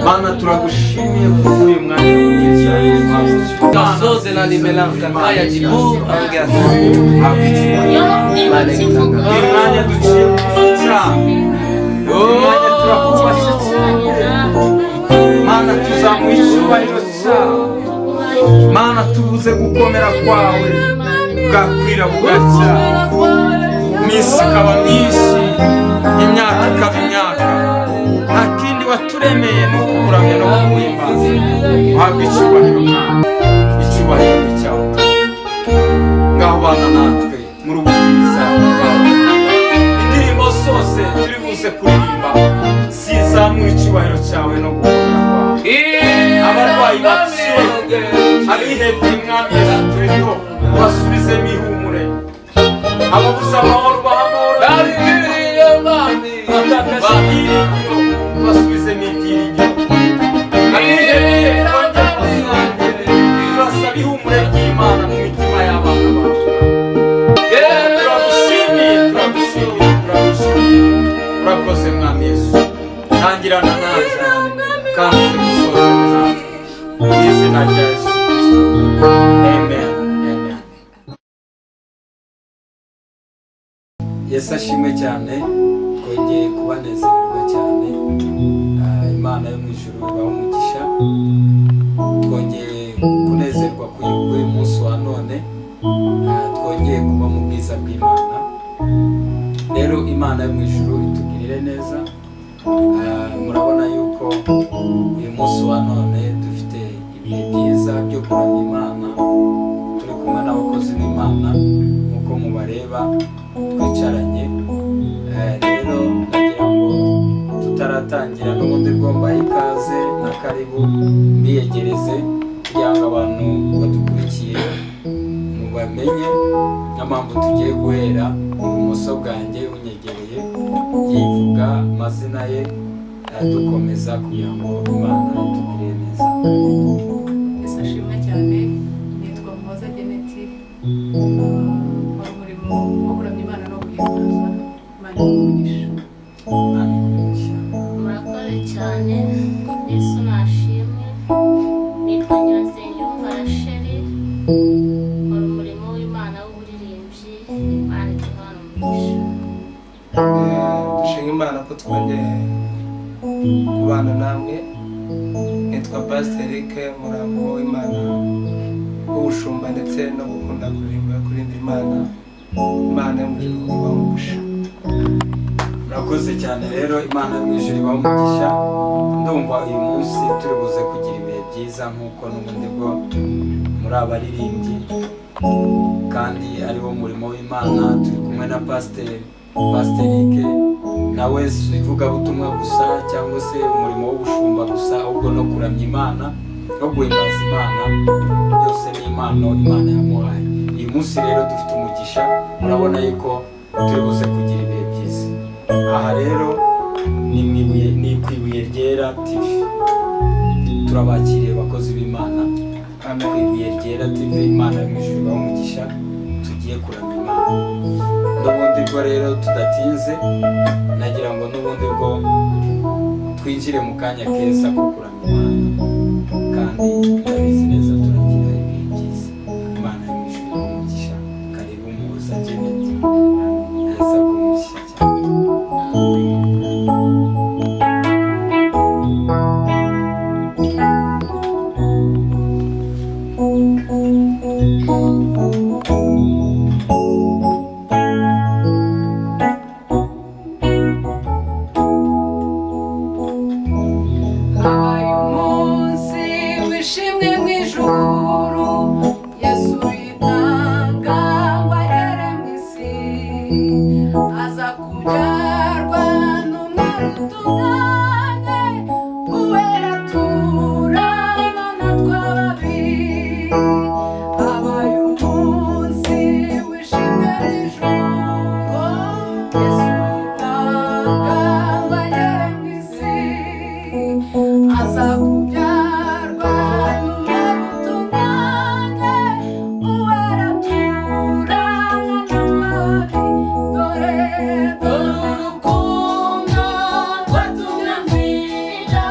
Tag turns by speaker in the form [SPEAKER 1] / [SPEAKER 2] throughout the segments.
[SPEAKER 1] Mana, turagushimiye kuri uyu mwanya mwiza.
[SPEAKER 2] Gasoze na limelanka kaya jibu angaza.
[SPEAKER 1] Uyu mwanya duciye bugufi cyane, uyu mwanya turakubashye cyane. Mana, tuzamuha icyubahiro cyawe. Mana, tubuze gukomera kwawe, bwakwira bugacya, iminsi ikaba myinshi, imyaka ikaba imyaka. Nta kindi waturemeye ni ukukuramya no kuguhimbaza. Uhabwe icyubahiro, Mwana, icyubahiro ni icyawe. Ngaho bana natwe muri ubu bwiza bwawe. Indirimbo zose turi buze kuririmba zizamura icyubahiro cyawe no gukomera kwawe. Abarwayi bakire, abihebye, Mwami Yesu Kristo, basubizemo ihumure. Ababuze amahoro, baha amahoro. Batakaje ibyiringiro, basubizemo ibyiringiro. Abihebye, bongere basange. Turasaba ihumure ry'Imana mu mitima y'abana bawe. Turagushimiye, turagushimiye, turagushimiye. Urakoze, Mwami Yesu. Tangirana natwe kandi uze gusoza natwe, mu izina rya Yesu Kristo, amen, amen. Yesu ashimwe cyane. Twongeye kubanezererwa cyane. Imana yo mu ijuru ibahe umugisha. Twongeye kunezerwa kuri uyu munsi wa none. Twongeye kuba mu bwiza bw'Imana. Rero Imana yo mu ijuru itugirire neza. Murabona yuko uyu munsi wa none dufite ibihe byiza byo kuramya Imana, turi kumwe n'abakozi b'Imana nk'uko mubareba twicaranye. Rero ndagira ngo tutaratangira n'ubundi bwo mbahe ikaze na karibu, mbiyegereze kugira ngo abantu badukurikiye mubamenye. Niyo mpamvu tugiye guhera ibumoso bwanjye, unyegereye yivuga amazina ye, dukomeza kugira ngo Imana itugirire neza.
[SPEAKER 3] Yesu ashimwe cyane. Nitwa Muhoza Geneti, nkora umurimo wo kuramya Imana no guhimbaza Imana. Umugisha.
[SPEAKER 1] Imana iguhe.
[SPEAKER 4] Murakoze cyane. Yesu nashimwe. Nitwa Nyirasengiyumva Rasheli, nkora umurimo w'Imana w'uburirimbyi. Imana iduhana umugisha.
[SPEAKER 5] Dushima Imana ko twongeye kubana namwe. Nitwa Pasiteri Eric Murambo w'Imana w'ubushumba ndetse no gukunda kuririmba, kuririmbira Imana. Imana yo mu ijuru ibahe umugisha.
[SPEAKER 1] Murakoze cyane. Rero Imana yo mu ijuru ibahe umugisha. Ndumva uyu munsi turi buze kugira ibihe byiza nk'uko n'ubundi bwo muri abaririmbyi kandi ari wo murimo w'Imana. Turi kumwe na Pasiteri Eric, nawe si ivugabutumwa gusa cyangwa se umurimo w'ubushumba gusa, ahubwo no kuramya Imana no guhimbaza Imana, byose ni impano Imana yamuhaye. Uyu munsi rero dufite umugisha, murabona yuko turi buze kugira ibihe byiza. Aha rero ni mu ibuye, ni ku Ibuye Ryera TV. Turabakiriye, abakozi b'Imana, ku Ibuye Ryera TV. Imana yo mu ijuru ibahe umugisha. Tugiye kuramya Imana n'ubundi bwo. Rero tudatinze, nagira ngo n'ubundi bwo twinjire mu kanya keza ko kuramya Imana, kandi ndabizi neza turagira ibihe byiza. Imana yo mu ijuru ibahe umugisha. Karibu, Muhoza Janet. Yesu aguhe umugisha cyane.
[SPEAKER 3] Habaye umunsi wishimwe mu ijuru, Yesu yitanga ngo agere mu isi, aza kubyarwa n'umwari utunganye, uwera turana natwe ababi. Habaye umunsi wishimwe mu ijuru, Yesu yitanga ngo agere mu isi, aza kubyarwa n'umwari utunganye, uwera turana natwe ababi. Dore, dore urukundo rwatumye mvira.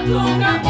[SPEAKER 6] Basara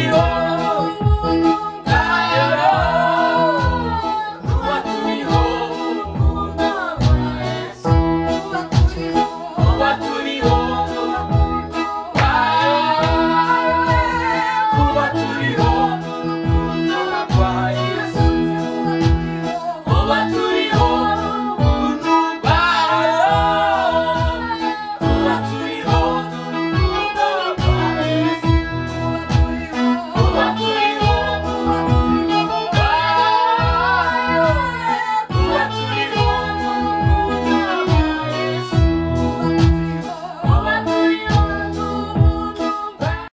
[SPEAKER 1] Niho